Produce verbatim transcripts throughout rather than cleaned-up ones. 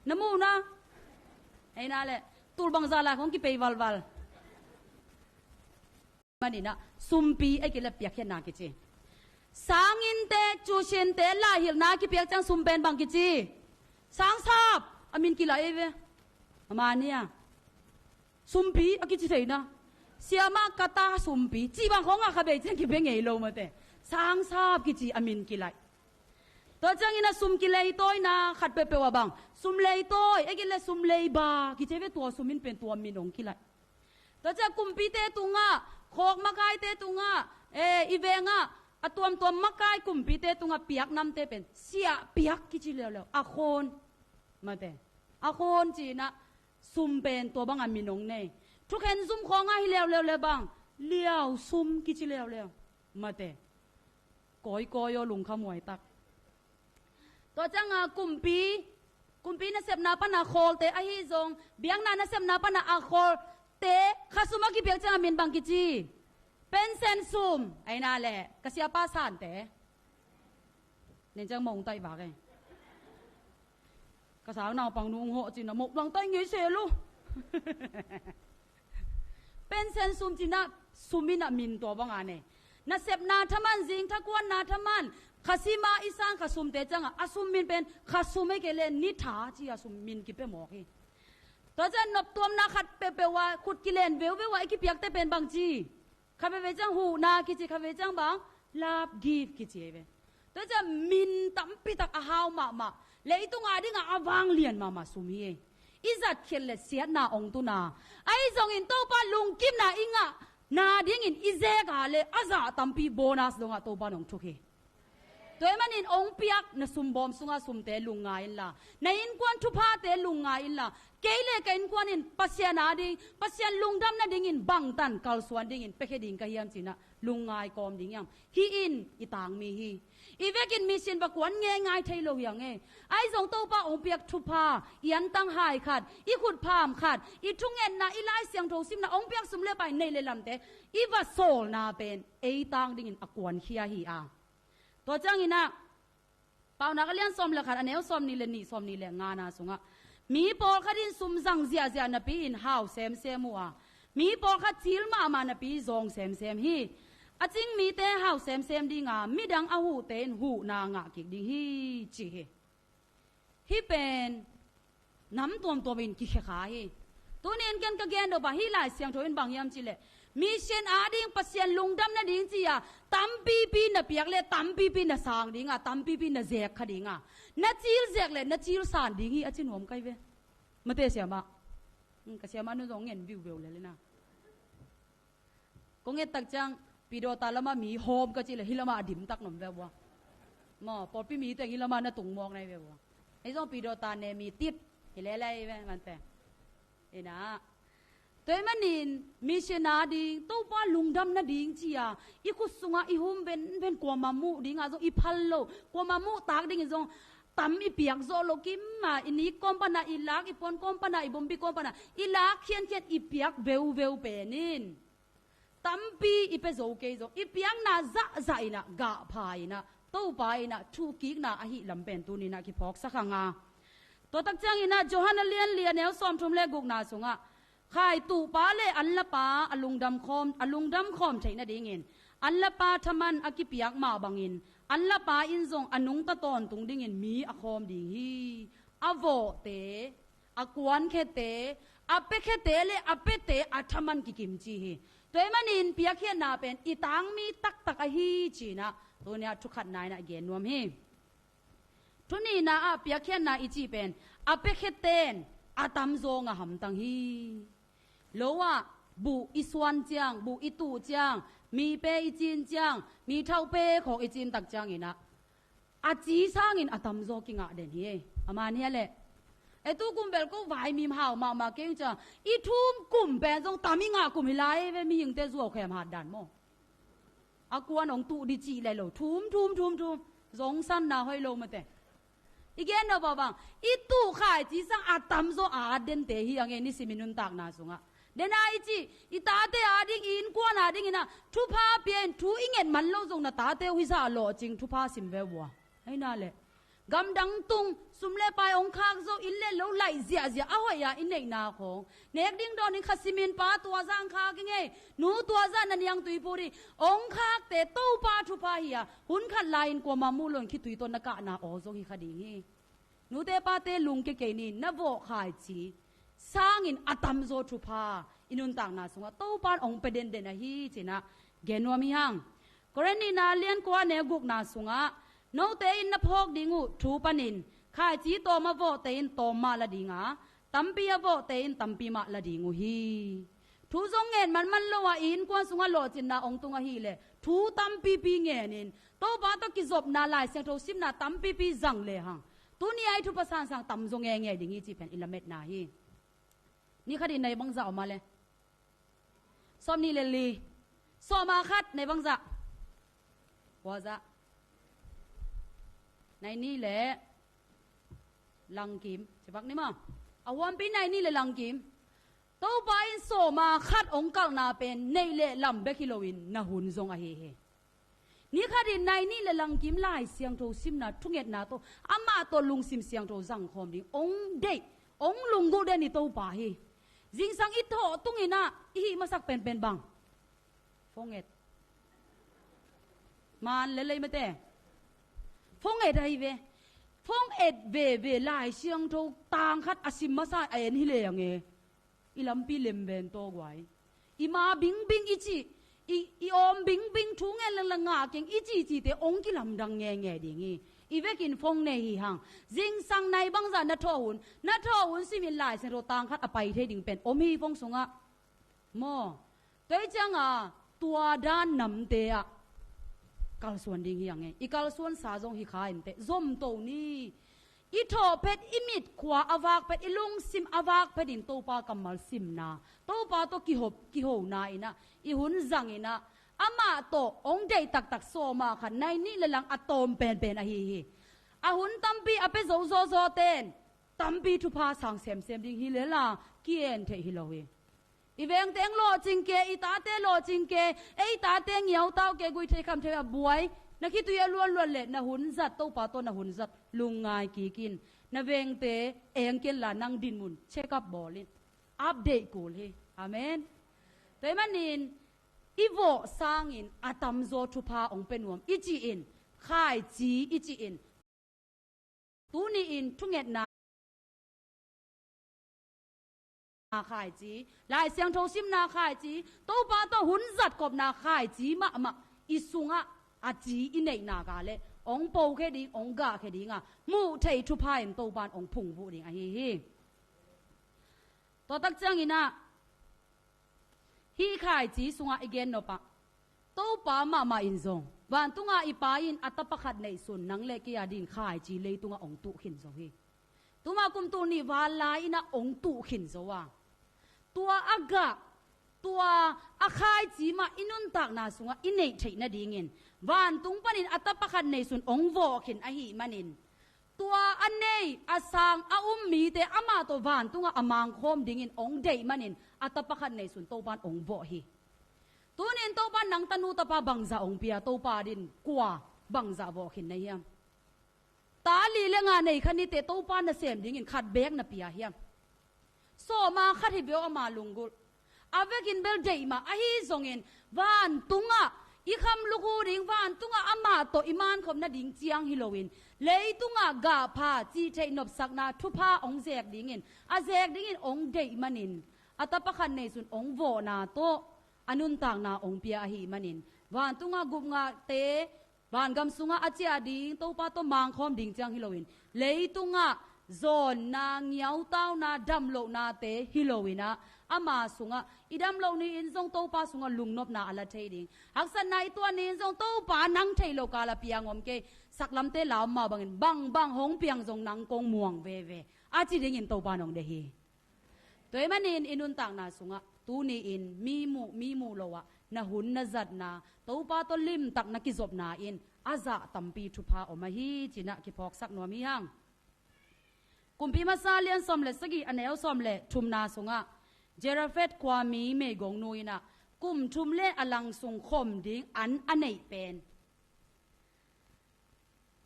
Na mu na. Ei na le. Tul bangza lai khong kipei valval. Maninah sumpi a kile piakkhiatna kici. Sanginte, cusinte, laihilhna kipiak ciang sum pen bang kici? Sangsap a min kilaih ei ve. Amania sumpi a kici theina. Siamah kata sumpi cih bang khong a kha bei ciang kibia ngei lo mate. Sangsap kici a min kilaih. Tua ciangin a sum kileitawina khat peuhpeuh a bang sum leitawi a kile sum leiba kici ve. Tua sum in pen tua min hong kilaih. Tua ciang kumpite tungah, khawk makaite tungah, e, i vengah a tuamtuam makai kumpite tungah piak namte pen siah piak kici leuleu. A khawn mate. A khawn cinah sum pen tua bangah min hong nei. Thukhen zum khawngah hi leuleu le bang liau sum kici leuleu mate. Kawikawi aw lungkhamuai tak. Tua cianga kumpi, kumpi nasepna pana khawlte ahi zong biakna nasepna pana a khawlte khasum a kipiak cianga min bang kici? Pensen sum. Aina le ka siapa sante nen ciang mong taih vak e. Ka sang naupang nung hawh cina mok lang taih ngei se lo. Pensen sum cina sum inah min tua banga nei. Nasepna thaman, zing thakuanna thaman, khasima i sang khasumte cianga a sum min pen khasum ei kei le ni tha ci a sum min kipia mawk hi. Tua cian noptuamna khat peuhpeuh a khut kilen veuveu a i kipiakte pen bang ci? Kha veve ciang huhna kici, kha veve ciang bang lap gift kici ei ve. Tua ciang min tampitak a hau mahmah, leitung a dinga a vanglian mahmah sum hi ei. I zatkhiat le siatna ong tuna. Ahi zongin Topa lungkimna i ngah nadingin i zeka le a zah tampi bonus dongah Topa nong thuk hi. Tua ahih manin ong piak na sumbawm sunga sumte lungngai inla, na innkuan thuphate lungngai inla, kei le ka innkuan in Pasian ading, Pasian lungdam nadingin bangtan kalsuan dingin piakhia ding ka hiam cinah lungngai kawm ding hiam? Hih in i tangmi hi. I vekin mission va kuan ngeingai thei lo hiang e. Ahi zong Topa ong piak thupha, i antang hai khat, i khutpham khat, i thungetna, i Lai Siangtho simna, ong piak sum le pai, nei le lamte i va sawlna pen ei tang dingin a kuankhia hi a. Tua cianginah Paunak a lian sawm le khat, a neu sawm nih le nih, sawm nih le ngana sungah mi pawlkhat in sum zang ziahziah napi-in hau semsem uh a, mi pawlkhat cil mahmah napi zawng semsem hi. A cing mite hau semsem dinga, midang a huhte in huhna ngah kik ding hi, ci hi. Hih pen nam tuamtuam in kikhia kha hi. Tuni in ken ka gen dopa hih Lai Siangtho in bang hiam cileh, mission ading Pasian lungdam nading ci-a tampipi na piak le tampipi na sang dinga, tampipi na zek kha dinga, na cil zek le na cil san ding hi a ci nuam kai ve. Mate siamah, ka siamah nu zong ngen viuveu le lena. Kong et tak ciang pidawta lamah mi hawm ka cih le hih lamah a dimtak nom ve ua. Maw, pawlpi mi teng hih lamah na tung mawk nai ve ua. Hei zong pidawta ne mi tit hi lelai ve mante. Ina. Tua ahih manin mission ading Topa lungdam nading ci-a i khut sungah i hum venven, kuamah muh dingah zong i phal lo, kuamah muh tak dingin zong tam i piak zawh lo, kimah i nik kawm pana i lak, i puan kawm pana, i bombi kawm pana i lak khiankhian i piak veuveu penin tampi i pia zo kei zong, i piakna zahzah inah, gahpha inah, Topa inah thuhkikna ahi lam pen tuninah kiphawksak hanga. Tua tak cianginah Johan a lian li a neu sawmthum le gukna sungah khaituhpa le anlapa a lungdam khawm, a lungdam khawm theih nadingin anlapa thaman a kipiak mah bangin anlapa in zong a nungta tawntung dingin mi a khawm ding hi. A vawhte, a kuankhiate, a piakhiate le a piate a thaman kikim ci hi. Tua ahih manin piakkhiatna pen i tangmi taktak ahi cinah tuniah thukhatna inah gen nuam hi. Thunihna ah piakkhiatna i cih pen a piakhiaten a tamzaw ngah hamtang hi. Lo ah buh i suan ciang, buh i tuh ciang, mi pe i cin ciang, mi thauh pe khawk i cin tak cianginah a ci sangin a tamzaw kingah den hi. Aman hia leh e tu kum bel ko vaimim hau mahmah kei ung ciang i thum kum pen zong tam i ngah kum hi lai ve, mihingte zuaukhem hat dan maw. A kuan hong tuh di cih lai lo, thum thum thum thum zong sanna hoih lo mate. I gen lo bawbang i tuh khaici sang a tamzaw a dente hi a ngei nisim i nuntakna sungah. Dena i cih i tate ading, i innkuan adinginah thupha pia in thu i nget man lo zong na tate uh hizah lawhcing thupha sim ve ua. Aina leh Gamdang tung, sum le pai hong khak zo, inn le lo laih ziahziah a hoih a i neihna khawng, nek ding dawn in kha simin, pa tua zah khak ing ei, nu tua zah na niangtui put hi, hong khakte Topa thupha hi a, hun khat lai-in kuamah muh loin khitui tawh na kahna aw zong hi kha ding hi. Nute pate lungkia kei ni, na vawh khaici sangin a tamzaw thupha i nuntakna sungah Topa in hong pia denden ahi ci-in ah gen nuam hi hang. Korin nihna lian kua neu gukna sungah, note in na phawk ding uh thu panin khaici tawm a vawhte in tawm mah la ding a, tampi a vawhte in tampi mah la ding uh hi. Thu zong ngen manman lo a, i innkuan sungah lawhcinna hong tung ahih leh thu tampipi ngenin, Topa tawh kizopna, Lai Siangtho simna tampipi zang lehang, tuni a i thupha sangsang tamzaw ngeingei ding hi cih pen i lametna hi. Ni khatin nai bangzah om a le? Sawmnih le li. Sawm a khat, nai bangzah? Kua zah? Nai nih le langkim. Cipak ni maw? A huampi nai nih le langkim. Topa in sawm a khat hong kalhna pen neih le lam bek hi loin na hun zong ahi hi. Ni khatin nai nih le langkim Lai Siangtho simna, thungetna tawh, amah tawh lungsim siangtho zangkhawm ding hong deih, hong lunggulh den i Topa hi. Zingsang i thawh tungin ah i hih masak penpen bang? Phone et. Man le lei mate. Phone et ahi ve. Phone et veve Lai Siangtho tang khat a sim masa a en hi leng e, i lampi lemven tawh guai. I ma bingbing i cih, i, i awm bingbing, thu ngen lengla ngah keng i cihcihte hong kilamdang ngeingei ding hi. I vekin phone nei hi hang. Zingsang nai bangzah na thawh hun, na thawh hun simin Lai Siangtho tang khat a pai thei ding pen om hi phone sungah. Maw? Tua hi cianga tua dan namte ah kalsuan ding hi hang e. I kalsuansa zong hi kha inteh. Zomto ni. I thawh phet, i mitkhua a vak phet, i lungsim a vak phetin Topa kammal simna, Topa tawh kihop, kihona in ah, i hun zang in ah, amah tawh hong deih taktak sawm a khat nai nih le lang a tawm penpen ahi hi. A hun tampi a pia zo zawzawte in tampi thupha sang semsem ding hi lel a, ki-en theih hi lo hi. I vengte hong lawhcing ke, i tate lawhcing ke, ei tate ngiautau ke, gui thei kham thei a buai. Na khitui a luanluan le na hun zat, Topa tawh na hun zat lungngai kik in. Na vengte eng kenla nang dinmun check up bawl in. Update kul hi. Amen. Tua ahih manin i vawh sangin a tamzaw thupha hong pia nuam i cih in, khaici i cih in, tuni in thungetna khaici, Lai Siangtho simna khaici, Topa tawh hun zatkopna khaici mahmah i sungah a ci i neihna ka le hong pokhia ding, hong gahkhia ding a, muh theih thupha in Topa in hong phungvuh ding ahi hi. Tua tak ciangin ah, hih khaici sungah i gen nop ah, Topa mahmah in zong, vantunga i Pa in a tapa khat neihsun nang le kei a dingin khaici leitungah hong tuh khin zo hi. Tuma kum tul nih val lai-in ah hong tuh khin zo a, tua a gah, tua a khaici mah i nuntakna sungah i neih theih nadingin vantung panin a tapa khat neihsun hong vawh khin ahih manin, tua a nei, a sang, a um mite amah tawh vantungah a mangkhawm dingin hong deih manin a tapa khat neihsun Topa in hong vawh hi. Tuni in Topa in nang tanu tapa bangzah hong pia, Topa adingin kua bangzah vawh khin na hiam? Ta li le nga nei kha ni teh, Topa nasem dingin khat beek na pia hiam? Sawm a khat hi veu ama lunggulh. A vekin bel deih mah ahi zongin, vantungah i khamluk uh ding, vantungah amah tawh i mankhop nading ciang hi loin, leitungah gahpha, cihtheih nopsakna thupha hong zek dingin, a zek dingin hong deih manin, a tapa khat neisun hong vawhna tawh a nuntakna hong pia ahih manin, vantungah gupngahte, vangam sungah a ciah ding, Topa tawh mangkhawm ding ciang hi loin, leitungah zawnna, ngiautauna, damlohnate hi loin ah, ama sungah i damloh ni-in zong Topa sungah lungnopna a la thei ding. Haksatna i tuah ni-in zong Topa nang thei lo kal a piang om kei, saklamte la om mah bangin, bangbang hong piang zong nang kong muang veve, a ci dingin Topa in hong deih hi. Tua ahih manin i nuntakna sungah tuni-in mi muh, mi muh lo ah na hun na zatna, Topa tawh limtak na kizopna in a zah tampi thupha om ahi ci-in ah kiphawksak nuam hi hang. Kumpi Masa lian sawm le sagih, a neu sawm le thumna sungah Zarephath khuami meigongnu in ah kum thum le a lang sung khom ding an a neih pen,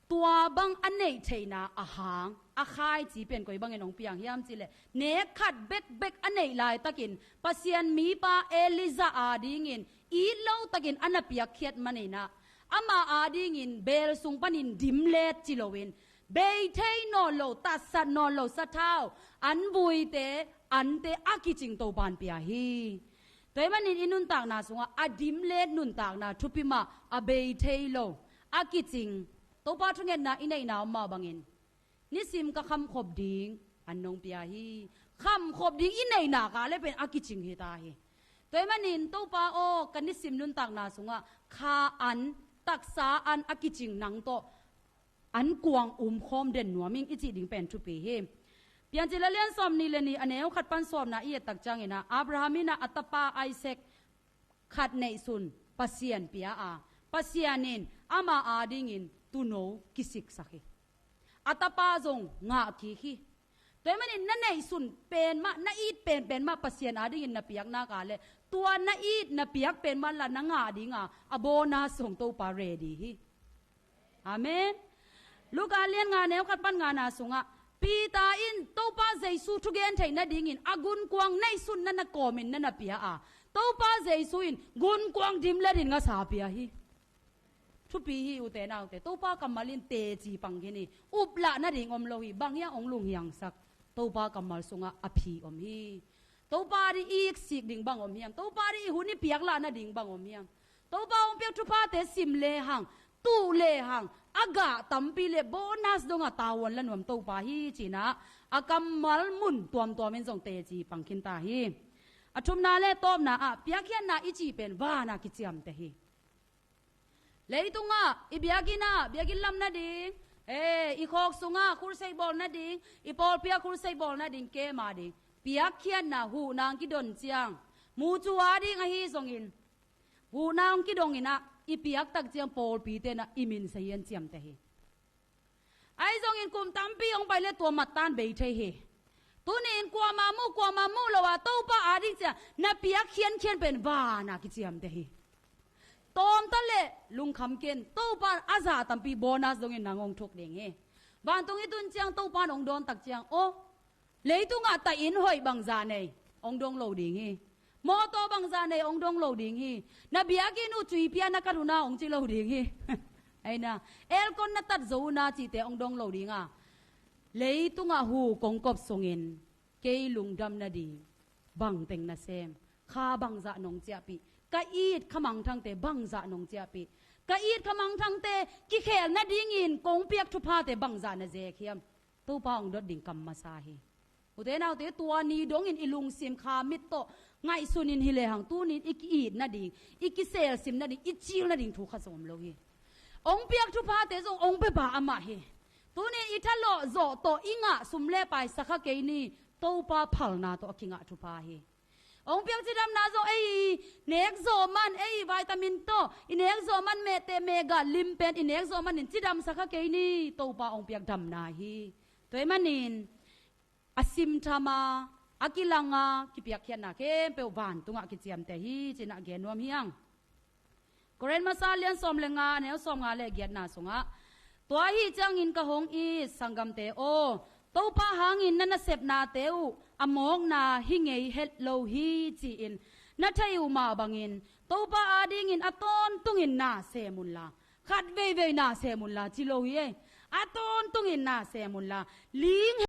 Tua bang a neih theihna a hang, a khai ci pen koi bangin hong piang hiam cih leh, nek khat bekbek a neih laitakin Pasian mipa Elijah adingin it lotakin a na piakkhiat manin ah, ama adingin beel sung panin dimlet ci loin, bei thei nawn lo, tatsat nawn lo sathau, an buite, ante a kicing Topa in pia hi. Tua ahih manin i nuntakna sungah a dimlet nuntakna thupi mah, a bei thei lo, a kicing, Topa thungetna i neihna om mah bangin, nisim ka khamkhop ding an nong pia hi. Khamkhop ding i neihna kah le pen a kicing hi ta hi. Tua ahih manin, Topa aw, ka nisim nuntakna sungah kha an, taksa an a kicing nang tawh an kuang umkhawm den nuam ing i cih ding pen thupi hi. Piancil a lian sawmnih le nih, a neu khat pan sawmna i et tak ciangin ah, Abraham in ah a tapa Isaac khat neihsun Pasian pia a, Pasian in ama adingin tuuno kisiksak hi. A tapa zong ngah kik hi. Tua ahih manin na neihsun pen mah, na it penpen mah Pasian adingin na piak nak leh, tua na it na piak pen mah lah na ngah ding a, a bonus zong Topa ready hi. Amen. Luka lian nga, neu khat pan ngana sungah, Peter in Topa Jesu thugen theih nadingin a gunkuang neihsun na na kawmin na na pia a, Topa Jesu in gunkuang dimlet in ngasa pia hi. Thupi hi, ute naute. Topa kammal in teci pang khin hi. Uplah nading om lo hi. Bang hiam, hong lunghiangsak, Topa kammal sungah a phi om hi. Topa ading i iksik ding bang om hiam? Topa ading i hun i piak lah nading bang om hiam? Topa hong piak thuphate sim lehang, tuh lehang, a gah tampi le bonus dongah tavuan la nuam Topa hi ci-in ah, a kammal mun tuamtuam in zong teci pang khin ta hi. A thumna le tawpna ah, piakkhiatna i cih pen van a kiciamteh hi. Leitungah i biakinn ah, biakinn lam nading, eh, i khawk sungah crusade bawl nading, i pawlpi ah crusade bawl nading, keima ding, piakkhiatna huhna hong kidon ciang, mucu ading ahi zongin, huhna hong kidong in ah, i piak tak ciang pawlpite in ah i min sa hian ciamteh hi. Ahi zongin kum tampi hong pai le tua mattan bei thei hi. Tuni-in kuamah muh, kuamah muh lo a, Topa ading ciang na piak khiankhian pen van a kiciamteh hi. Tawmta le lungkham ken, Topa in a zah tampi bonus dongin nang hong thuk ding hi. Vantung i tun ciang Topa in hong dawn tak ciang, aw, leitungah ta inn hoih bangzah nei, hong dong lo ding hi. Mawtaw bangzah nei, hong dong lo ding hi. Na biakinn uh cuipi-a na kat uh na, hong ci lo ding hi. Aina, aircon na tat zo uh na cihte hong dong lo ding a, leitungah hu kong kop sungin kei lungdam nading bangteng na sem? Kha bangzah nong ciahpih? Ka it kha mangthangte bangzah nong ciahpih? Ka it kha mangthangte kikhel nadingin kong piak thuphate bangzah na zek hiam? Topa hong dot ding kam masa hi. Ute naute, tua ni dongin i lungsim kha mit tawh ngaihsunin hi lehang, tuni-in i ki-it nading, i kiselsim nading, i cil nading thu khat zong om lo hi. Hong piak thuphate zong hong pia pa amah hi. Tuni-in i thalawh zawh tawh i ngah sum le pai sa kha kei ni, Topa phalna tawh a kingah thupha hi. Hong piak cidamna zong ei i nek zawh man, ei i vitamin tawh i nek zawh man, mehte mehgah lim pen i nek zawh manin cidam sa kha kei ni, Topa hong piak damna hi. Tua ahih manin a simtham a, a kilang a, kipiakkhiatna khempeuh vantungah kiciamteh hi ci-in ah gen nuam hi hang. Korin masa lian sawm le nga, neu sawmnga le giatna sungah, tua ahih ciangin ka hong it sanggamte aw, Topa hangin na nasepnate uh a mawkna hi ngei het lo hi ci-in na thei uh mah bangin, Topa adingin a tawntungin na sem unla, khat veivei na sem unla ci lo hi ei. A tawntungin na sem unla, ling